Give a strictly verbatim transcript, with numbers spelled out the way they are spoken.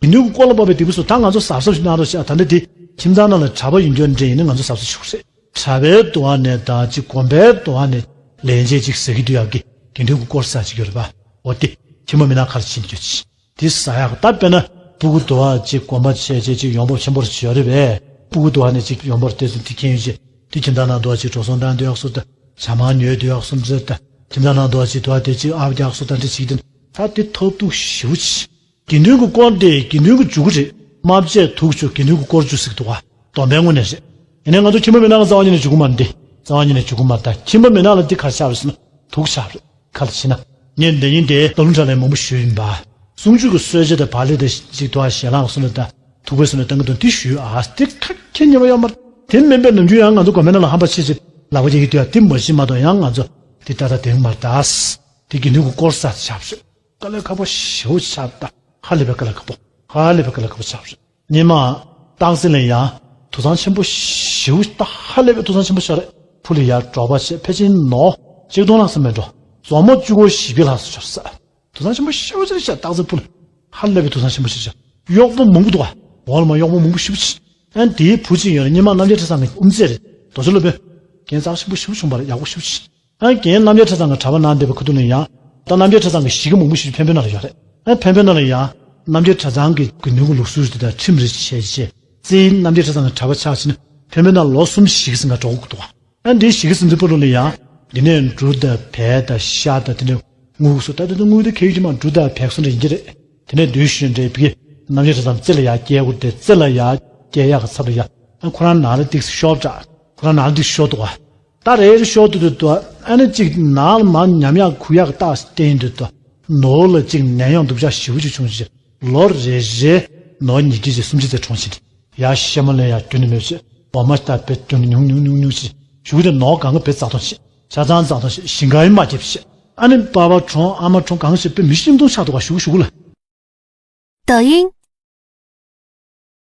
དགེ་འདུན་གྱི་སྐོར་ལ་དཔག་པའི་སྡིག་པ་སོགས་ད་ང་ཚོ་གཟབ་གཟབ་ཞིག་གནང་རོགས་ཞེས། ད་ལྟ་འདི་ཁྱིམ་ཚང་ནང་ལ་གྲྭ་པ་ཡིན་རྒྱུ་འདྲ་ཡིན་ན་ང་ཚོ་གཟབ་གཟབ་ཞུ་དགོས་རེད། གྲྭ་པའི་འདུལ་བ་ནས་ད་ཅིག་དགོན་པའི་འདུལ་བ་ནས་ལན་ཆད་ཅིག་ཟ་གི་འདུག་ཡག་གི། དགེ་འདུན་གྱི་སྐོར་ཟ་ཅིག་ཡོད་རེད་པ། འོ་དེ་ཁྱིམ་པ་མི་ནག་ཁར་ཕྱིན་རྒྱུ་ཅིག་དེ་ཟ་ཡག་ད་དཔེར་ན་སྤུ་གུ་འདུལ་བ་ཅིག་དགོན་པ་བྱས་བྱས་ཅིག་ཡོང་འབབ་ཆེན་པོར་བྱས་ཡོད་རེད་པས། སྤུ་གུ་འདུལ་བ་ནས་ཅིག་ཡོང་འབབ་དེ་ཚོ་དེ་ཁྱེད་ཡོད་ཅིག་དེ་ཁྱིམ་ཚང་ནང་འདུལ་བ་ཅིག་འགྲོ་སོང་བཏང་འདུག་ཡག་སོ། ད་ཇ་མང་ཉོས་འདུག་ཡག་སོ་འདྲ། ད་ཁྱིམ་ཚང་ནང་འདུལ་བ་ཅིག་འདུལ་བ་དེ་ཅིག་ཨ་བ་དེ་ཡག་སོ་ད་འདྲ་ཅིག་དེ་ད་དེ་ཐབས་སྡུག་ཞེ་པོ་ཅིག་དགེ་འདུན་གྱི་སྐོར་དེ་དགེ་འདུན་གྱི་འཇུག་གི་རེད། དམར་ཆས་དུག་ཆུ་དགེ་འདུན་གྱི་སྐོར་འཇུག་ཟེར་གྱི་འདུག་ག། སྡོམ་པའི་དངོས་གནས་རེད། ཡིན་ནའི་ང་ཚོ་ཁྱིམ་པ་མི་ནག་ལ་རྩ་བ་ཉིད་ནས་འཇུག་གི་མ་རེད། འདི་རྩ་བ་ཉིད་ནས་འཇུག་གི་མ་རེད། ད་ཁྱིམ་པ་མི་ནག་ལ་འདི་ག་རེ་ཆགས་རེད་ཟེར་ན་དུག་ཆགས་རེད། ག་ལ་ཕྱིན་ན་ངས་འདི་ཉིན་དེ་སྟག་ལུང་གྲྭ་ལའི་མང་པོ་ཞུས་ཡིན་པ། གསུང་ཆོས་ཀྱི་གསོལ་ཇ་དང་བག་ལེབ་དང་ཅིག་དུ་བ་ཞལ་ལག་སོགས་ནས་ད་ཐུག་པའི་སོགས་ནས་བཏང་གི་འདུག་འདི་ཞུས་ཨ། འདི་ག་གེ་ཉེས་པ་ཡོད་མ་རེད། དེ་མིན་པའི་ནམ་རྒྱུན་ཡང་ང་ཚོ་དགོན་པའི་ནང་ལ་ཧམ་པ་ཆེ་ཆེ་ལག་པ་རྒྱག་གི་འདུག་ཡ། འདི་མ་ཤེས་མ་གཏོགས་ཡང་ང་ཚོ་འདི་ད་ལྟ་དེང་མ་རེད་ད། འདི་དགེ་འདུན་གྱི་སྐོར་ཟ་ཆགས་རེད། དཀའ་ལས་ཁག་པོ་ཞེ་པོ་ཆགས་ད། ཧ་ལས་པའི་དཀའ་ལས་ཁག་པོ། ཧ་ལས་པའི་དཀའ་ལས་ཁག་པོ་ཆགས་རེད། ཉི་མ་སྟག་འཛིན་ལ་ཡང་དུག་ཚང་ཆེན་པོ་ཞེ་པོ་ད། ཧ་ལས་པའི་དུག་ཚང་ཆེན་པོ་ཆགས་རེད། ཕུ་ལ་ཡར་འབྲོག་པ་བྱས་ཕལ་ཆེར་ནོར་གཅིག་སྟོང་ལྷག་ཙམ་མེད་འགྲོ། མཛོ་མོ་བཅུ་གོ་བཞི་བརྒྱ་ལྷག་ཙམ་ཤོར་ས། དུག་ཚང་ཆེན་པོ་ཞེ་པོ་ཅིག་ཆགས། སྟག་འཛིན་ཕུ་ལ་ཧ་ལས་པའི་དུག་ཚང་ཆེན་པོ་ཞིག་ཆགས། གཡོག་པོ་མང་པོ་འདུག་ག། འོག་ལ་མ་གཡོག་པོ་མང་པོ་ཞེ་པོ་ཅིག་ཨ་ནི་དེའི་བུ་གཅིག་ཡོད་རེད། སྔོན་མ་རྣམ་རྒྱལ་ཁྲི་བཟང་གི་དབུ་མཛད་རེད། རྡོ་རྗེ་སློབ་དཔོན། རྒན་རྩ་ཞིམ་པོ་ཞིམ་པོ་བྱུང་བ་རེད། ཡག་པོ་ཞིམ་པོ་ཞིག་ཨ་རྒན་རྣམ་རྒྱལ་ཁྲི་བཟང་གི་གྲྭ་པ་ནང་བསྡད་པའི་ཁ་ཐུག་ལ་ཡང་། ད་རྣམ་རྒྱལ་ཁྲི་བཟང་གི་གཞིས་ཀ་མང་པོ་ཞིག་འཕན་པོའི་ནང་ལ་ཡོད་རེད། ཨ་འཕན་པོའི་ནང་ལ་ཡང་། རྣམ་རྒྱལ་གྲྭ་ཚང་གི་དགེ་འདུན་གྱི་ལུགས་སྲོལ་དེ་དང་ཁྲིམས་རེ་བྱས་བྱས། རྩེའི་རྣམ་རྒྱལ་ཁྲི་བཟང་གི་གྲྭ་པ་ཆགས་ཕྱིན་ན་འཕན་པོའི་ནང་ལོ་གསུམ་གཞིས་ཀ་ཟིན་ག་འགྲོ་དགོས་འདུག་ཨ་འདིའི་གཞིས་ཀ་ཟིན་དུས་པོ་ལོ་ལ་ཡང་། འདི་ནས་འབྲུ་དང་བལ་དང་ཤ་དང་དེ་ནས་དངུལ་སོགས། ད་དེ་ཚོ་དངུལ་དེ་གལ་ཡོད་ཀྱི་མ། འབྲུ་དང་བལ་སོགས་འདྲ་ཡིན་གྱི་རེད། དེ་ནས་བདུད་ཞུ་འདྲའི་བི་གེ་རྣམ་རྒྱལ་ཁྲི་བཟང་རྩེ་ལ་ཡར་བསྐྱལ་དགོས་ཏེ། རྩེ་ལ་ཡར་བསྐྱལ་ཡག་གི་ཚབ་ལ་ཡར། ཨ་ཁོ་རང་ནང་ལ་ཏིག་ཤོར་དྲགས། ཁོ་རང་ནང་ལ་ཏིག་ཤོར་འདུག་ག། ད་རེ་རེ་ཤོར་དུས་དུས་དུ་ཨ་ནི་གཅིག་ནང་ལ་མར་ཉམས་ཡག་ཁུག་ཡག་གི་རྟགས་བསྟན་ཡིན་དུས་དུ། ནོར་ལ་གཅིག་ནད་ཡམས་སྡུག་ཅག་ཞེ་པོ་ཅིག་བྱུང་ཞིང་། ལོ་རེ་རེ་ནོར་ཉིས་བརྒྱ་ཅིག་སུམ་བརྒྱ་ཙམ་གྲོངས་ཕྱིན། ཡར་ཤ་མ་ལེན་ཡག་རྒྱུ་ནི་མེད་ཅིག་འོ་མ་ལྟ་བུ་རྒྱུ་ནི་ཉུང་ཉུང་ཉུང་ཉུང་ཅིག་གཞུག་གུ་དེ་ནོར་གང་ག་བེ་བཙག་འཐུང་བྱེད། ཆ་ཚང་བཙག་འཐུང་བྱེད། ཞིང་ཁ་ཡི་མ་རྒྱབ་བྱེད། ཨ་ནི་པ་ཕ་གྲོངས་ཨ་མ་གྲོངས་གང་བྱེད་པའི་མི་ཤི་འདུག་ཆགས་འདུག་ག། གཞུག་གུ་གཞུག་གུ་ལ། 抖音